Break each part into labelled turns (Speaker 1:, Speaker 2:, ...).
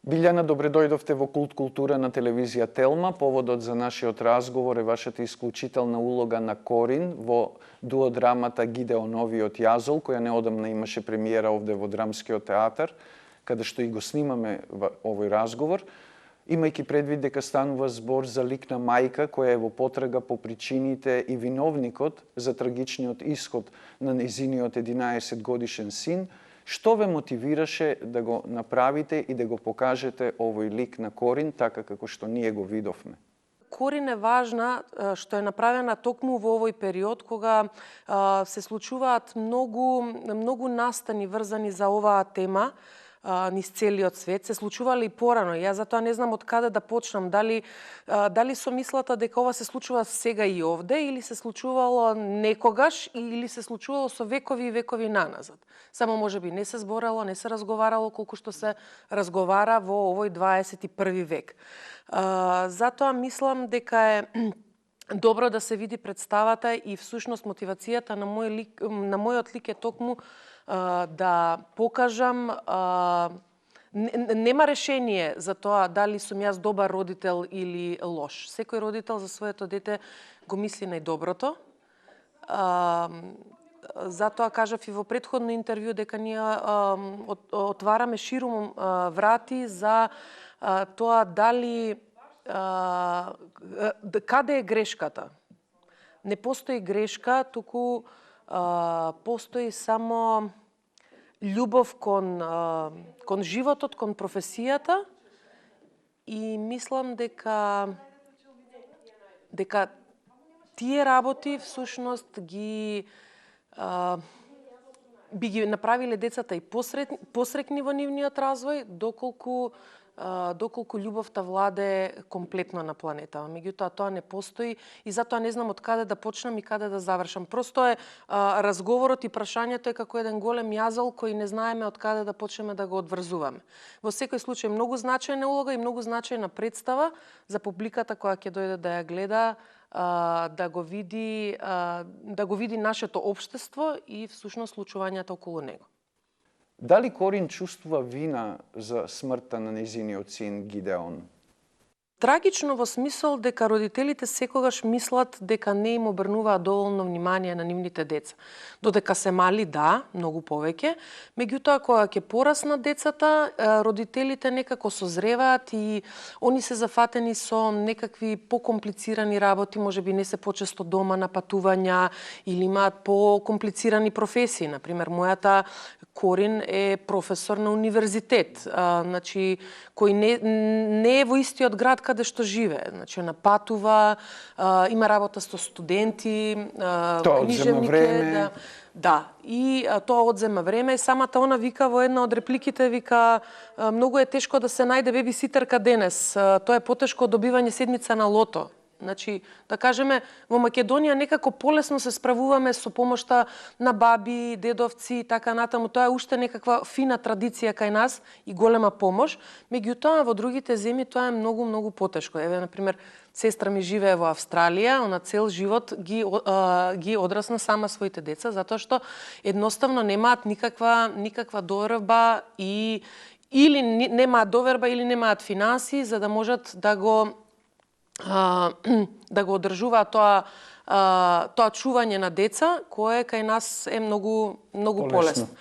Speaker 1: Билјана, добре дојдовте во Култ култура на телевизија Телма. Поводот за нашиот разговор е вашата исклучителна улога на Корин во дуодрамата Гидеоновиот јазол, која неодамна имаше премиера овде во Драмскиот театар, каде што и го снимаме овој разговор, имајќи предвид дека станува збор за лик на мајка која е во потрага по причините и виновникот за трагичниот исход на нејзиниот 11 годишен син. Што ве мотивираше да го направите и да го покажете овој лик на Корин, така како што ние го видовме?
Speaker 2: Корин е важна, што е направена токму во овој период, кога се случуваат многу настани врзани за оваа тема, низ целиот свет. Се случували и порано. Јас затоа не знам од каде да почнам. Дали со мислата дека ова се случува сега и овде, или се случувало некогаш, или се случувало со векови и векови наназад. Само можеби не се зборало, не се разговарало колку што се разговара во овој 21 век. Затоа мислам дека е добро да се види представата и всушност мотивацијата на мојот лик е токму да покажам, нема решение за тоа дали сум јас добар родител или лош. Секој родител за своето дете го мисли најдоброто. Затоа кажав и во претходно интервју дека ние отвараме ширум врати за тоа дали каде е грешката. Не постои грешка, туку постои само љубов кон животот, кон професијата, и мислам дека тие работи всушност би ги направиле децата и посреќни во нивниот развој, доколку љубовта владе комплетно на планетава. Меѓутоа, тоа не постои и затоа не знам од каде да почнам и каде да завршам. Просто е разговорот и прашањето е како еден голем јазол кој не знаеме од каде да почнеме да го одврзуваме. Во секој случај многу значајна улога и многу значајна представа за публиката која ќе дојде да ја гледа, да го види нашето општество и всушност случувањата околу него.
Speaker 1: Дали Корин чувствува вина за смртта на нејзиниот син Гидеон?
Speaker 2: Трагично во смисол дека родителите секогаш мислат дека не им обрнуваат доволно внимание на нивните деца. Додека се мали, да, многу повеќе, меѓутоа кога ќе пораснат децата, родителите некако созреваат и они се зафатени со некакви покомплицирани работи, можеби не се почесто дома на патувања или имаат покомплицирани професии. Например, мојата Корин е професор на универзитет, значи кој не е во истиот град каде што живее. Значи, напатува, има работа со студенти, книжевники. Да, и тоа одзема време. Самата она вика во една од репликите, вика, многу е тешко да се најде бебиситерка денес. Тоа е потешко од добивање седмица на лото. Значи, да кажеме, во Македонија некако полесно се справуваме со помошта на баби, дедовци и така натаму. Тоа е уште некаква фина традиција кај нас и голема помош. Меѓутоа, во другите земји тоа е многу потешко. Еве, например, сестра ми живее во Австралија, она цел живот ги одрасна сама своите деца, затоа што едноставно немаат никаква доверба или немаат доверба или немаат финанси за да можат да го одржуваат тоа чување на деца, кое кај нас е многу полесно.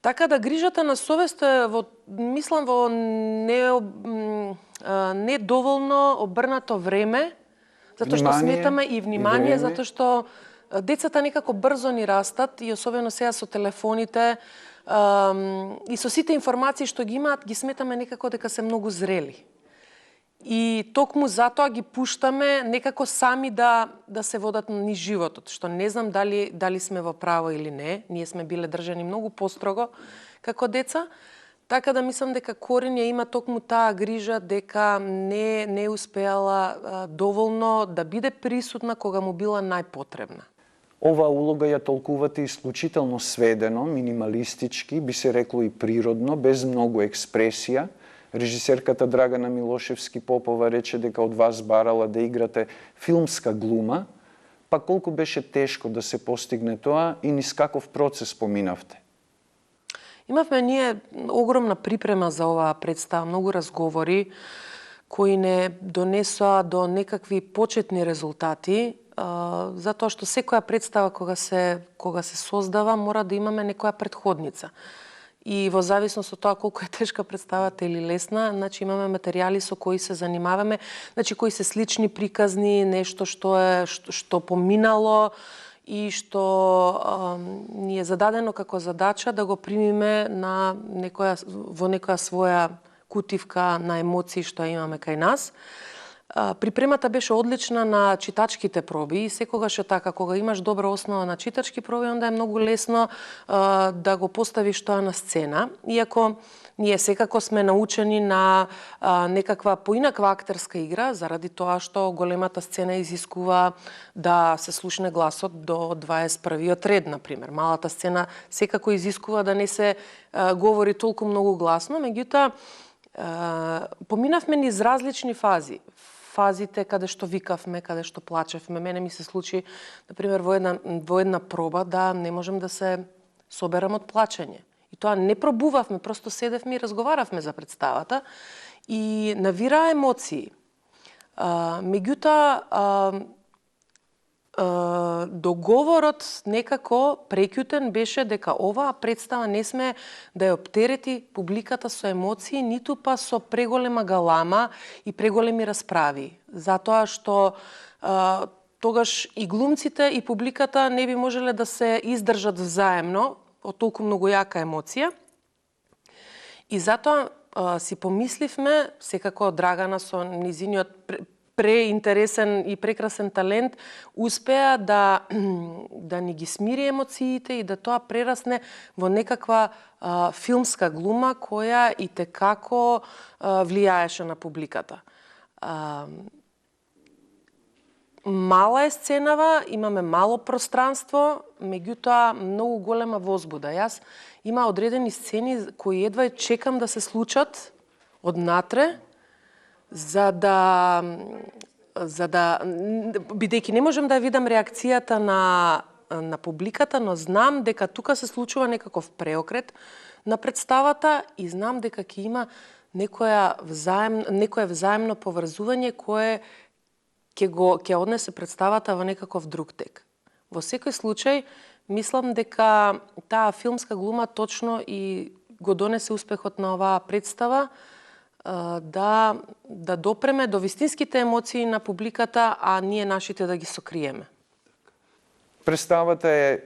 Speaker 2: Така да грижата на совест е мислам во недоволно обрнато време, затоа што сметаме и внимание, затоа што децата некако брзо ни растат и особено сега со телефоните и со сите информации што ги имаат, ги сметаме некако дека се многу зрели. И токму затоа ги пуштаме некако сами да се водат низ животот, што не знам дали сме во право или не. Ние сме биле држани многу построго како деца, така да мислам дека Корин ја има токму таа грижа дека не успеала доволно да биде присутна кога му била најпотребна.
Speaker 1: Оваа улога ја толкувате исклучително сведено, минималистички, би се рекло и природно, без многу експресија. Режисерката Драгана Милошевски-Попова рече дека од вас барала да играте филмска глума, па колку беше тешко да се постигне тоа и низ каков процес поминавте?
Speaker 2: Имавме ние огромна припрема за оваа представа, многу разговори кои не донесоа до некакви почетни резултати, затоа што секоја представа кога се создава мора да имаме некоја претходница. И во зависност од тоа колку е тешка представата или лесна, значи имаме материјали со кои се занимаваме, значи кои се слични приказни, нешто што поминало и што ни е зададено како задача да го примиме во некоја своја кутивка на емоции што имаме кај нас. Припремата беше одлична на читачките проби и секогаш е така, кога имаш добра основа на читачки проби, онда е многу лесно да го поставиш тоа на сцена. Иако ние секако сме научени на некаква поинаква актерска игра, заради тоа што големата сцена изискува да се слушне гласот до 21-виот ред, например. Малата сцена секако изискува да не се говори толку многу гласно, меѓутоа поминавме низ различни фази. Фазите каде што викавме, каде што плачевме. Мене ми се случи, например, во една проба да не можем да се соберам од плачење. И тоа не пробувавме, просто седевме и разговаравме за представата и навира емоции. Меѓутоа, договорот некако прекјутен беше дека оваа представа не сме да ја оптерети публиката со емоции, ниту па со преголема галама и преголеми расправи. Затоа што тогаш и глумците и публиката не би можеле да се издржат взаемно од толку многу јака емоција. И затоа си помисливме, секако Драгана со низиниот преинтересен и прекрасен талент успеа да ни ги смири емоциите и да тоа прерасне во некаква филмска глума која и текако влијаеше на публиката. Мала е сценава, имаме мало пространство, меѓутоа многу голема возбуда. Јас има одредени сцени кои едва чекам да се случат однатре, за да бидејќи не можем да видам реакцијата на публиката, но знам дека тука се случува некаков преокрет на представата и знам дека ќе има некое взаемно поврзување кое ќе однесе представата во некаков друг тек. Во секој случај, мислам дека таа филмска глума точно и го донесе успехот на оваа представа, да допреме до вистинските емоции на публиката, а ние нашите да ги сокриеме.
Speaker 1: Представата е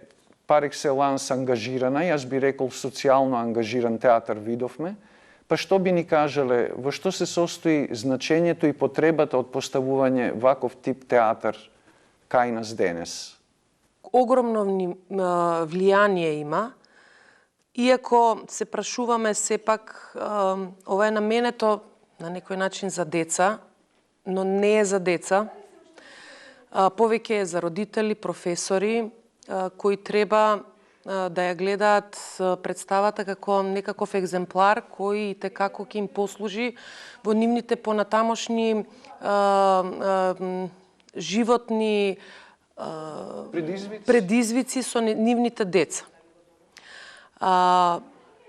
Speaker 1: par excellence ангажирана, јас би рекол социјално ангажиран театар видовме. Па што би ни кажале, во што се состои значењето и потребата од поставување ваков тип театар кај нас денес?
Speaker 2: Огромно влијание има. Иако се прашуваме сепак, ова е наменето на некој начин за деца, но не е за деца. Повеќе е за родители, професори, кои треба да ја гледаат представата како некаков екземплар кој и како ќе им послужи во нивните понатамошни животни предизвици со нивните деца.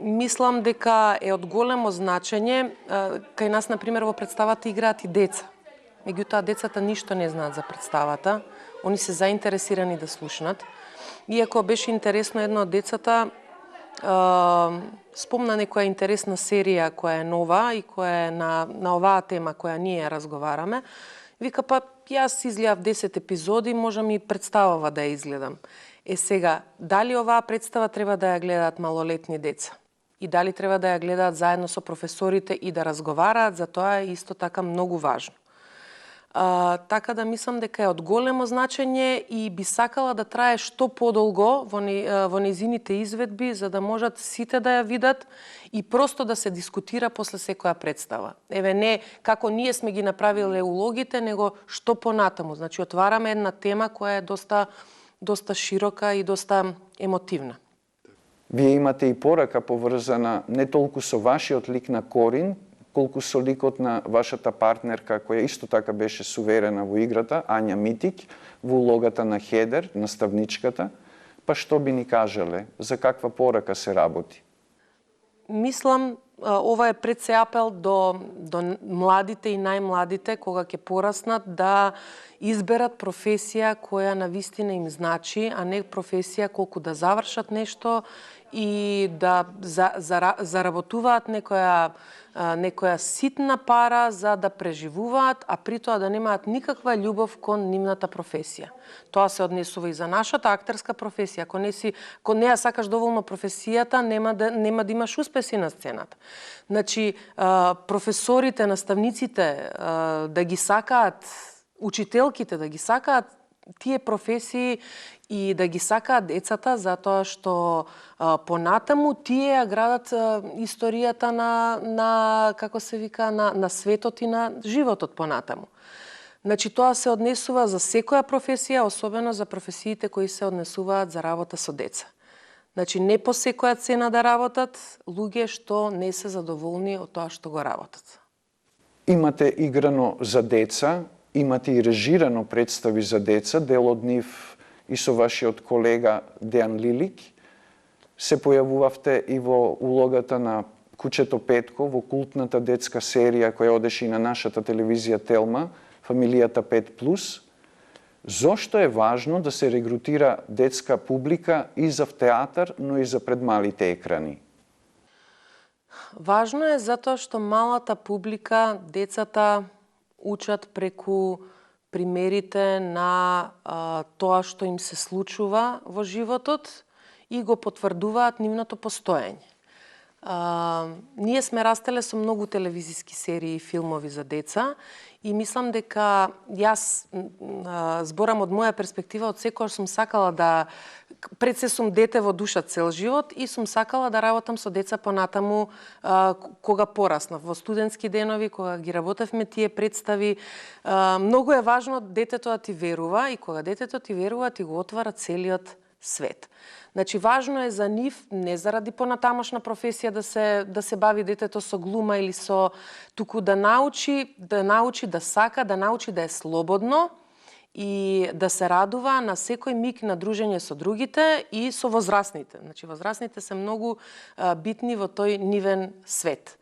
Speaker 2: Мислам дека е од големо значење. Кај нас, например, во представата играат и деца. Меѓутоа, децата ништо не знаат за представата. Они се заинтересирани да слушнат. Иако беше интересно, едно од децата спомна некоја интересна серија која е нова и која е на оваа тема која ние разговараме. Вика, па јас изгледав 10 епизоди, можам и представава да ја изгледам. Сега, дали оваа представа треба да ја гледаат малолетни деца? И дали треба да ја гледаат заедно со професорите и да разговараат, за тоа е исто така многу важно. Така да мислам дека е од големо значење и би сакала да трае што подолго во незините изведби, за да можат сите да ја видат и просто да се дискутира после секоја представа. Еве, не како ние сме ги направиле улогите, него што понатаму. Значи, отвараме една тема која е доста широка и доста емотивна.
Speaker 1: Вие имате и порака поврзана не толку со вашиот лик на Корин, колку со ликот на вашата партнерка, која исто така беше суверена во играта, Ања Митик, во улогата на Хедер, наставничката. Па што би ни кажале? За каква порака се работи?
Speaker 2: мислам, ова е пред се апел до младите и најмладите, кога ќе пораснат, да изберат професија која навистина им значи, а не професија колку да завршат нешто и да заработуваат некоја ситна пара за да преживуваат, а при тоа да немаат никаква љубов кон нивната професија. Тоа се однесува и за нашата актерска професија. Ако не ја сакаш доволно професијата, нема да имаш успеси на сцената. Значи, професорите, наставниците да ги сакаат, учителките да ги сакаат тие професии и да ги сакаат децата, затоа што понатаму тие ја градат историјата на како се вика, на светот и на животот понатаму. Значи, тоа се однесува за секоја професија, особено за професиите кои се однесуваат за работа со деца. Значи, не по секоја цена да работат луѓе што не се задоволни од тоа што го работат.
Speaker 1: Имате играно за деца, имате и режирано представи за деца, дел од нив и со вашиот колега Дејан Лилик. Се појавувавте и во улогата на Кучето Петко во култната детска серија која одеше и на нашата телевизија Телма, Фамилијата 5+. Зошто е важно да се регрутира детска публика и за театар, но и за пред малите екрани?
Speaker 2: Важно е затоа што малата публика, децата учат преку примерите на тоа што им се случува во животот и го потврдуваат нивното постоење. Ние сме растеле со многу телевизиски серии и филмови за деца и мислам дека јас зборам од моја перспектива, од секојаш сум сакала да пред се сум дете во душа цел живот и сум сакала да работам со деца понатаму кога пораснав. Во студентски денови, кога ги работевме тие представи, многу е важно детето да ти верува и кога детето ти верува, ти го отвара целиот свет. Значи, важно е за нив, не заради понатамошна професија да се бави детето со глума или туку да научи да сака, да научи да е слободно и да се радува на секој миг на дружење со другите и со возрастните. Значи, возрастните се многу битни во тој нивен свет.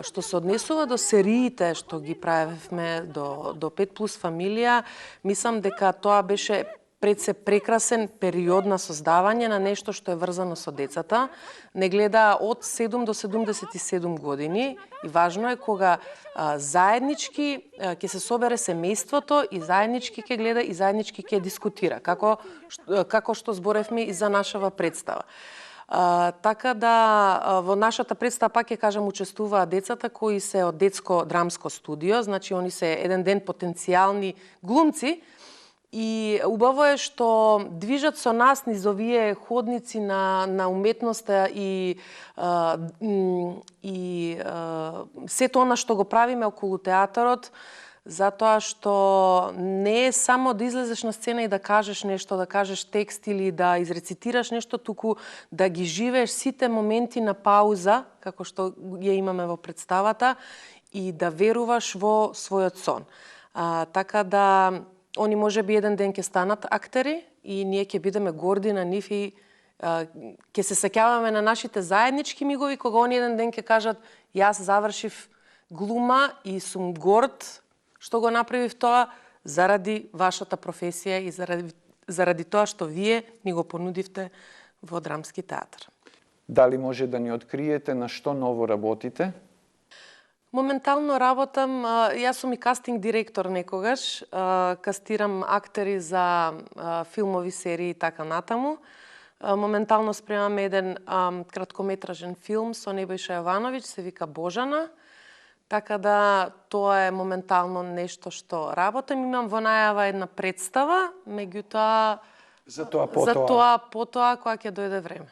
Speaker 2: Што се однесува до сериите што ги правевме до 5+ фамилија, мислам дека тоа беше пред се прекрасен период на создавање на нешто што е врзано со децата. Не гледа од 7 до 77 години и важно е кога заеднички ќе се собере семејството и заеднички ќе гледа и заеднички ќе дискутира, како што зборевме и за нашава представа. Така да во нашата представа, пак ќе кажам, учествуваат децата кои се од детско драмско студио, значи они се еден ден потенцијални глумци. И убаво е што движат со нас низ овие ходници на уметноста и сето она што го правиме околу театарот, затоа што не е само да излезеш на сцена и да кажеш нешто, да кажеш текст или да изрецитираш нешто, туку да ги живееш сите моменти на пауза, како што ја имаме во представата, и да веруваш во својот сон. Така да они може би еден ден ќе станат актери и ние ќе бидеме горди на нив и ќе се сеќаваме на нашите заеднички мигови кога они еден ден ќе кажат јас завршив глума и сум горд што го направив тоа заради вашата професија и заради тоа што вие ни го понудивте во драмски театар.
Speaker 1: Дали може да ни откриете на што ново работите?
Speaker 2: Моментално работам, јас сум и кастинг директор некогаш, кастирам актери за филмови серии и така натаму. Моментално спремам еден краткометражен филм со Небојша Јовановиќ, се вика Божана. Така да тоа е моментално нешто што работам. Имам во најава една представа, меѓутоа
Speaker 1: За тоа
Speaker 2: потоа кога ќе дојде време.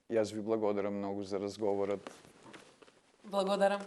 Speaker 1: Јас ви благодарам многу за разговорот.
Speaker 2: Благодарам.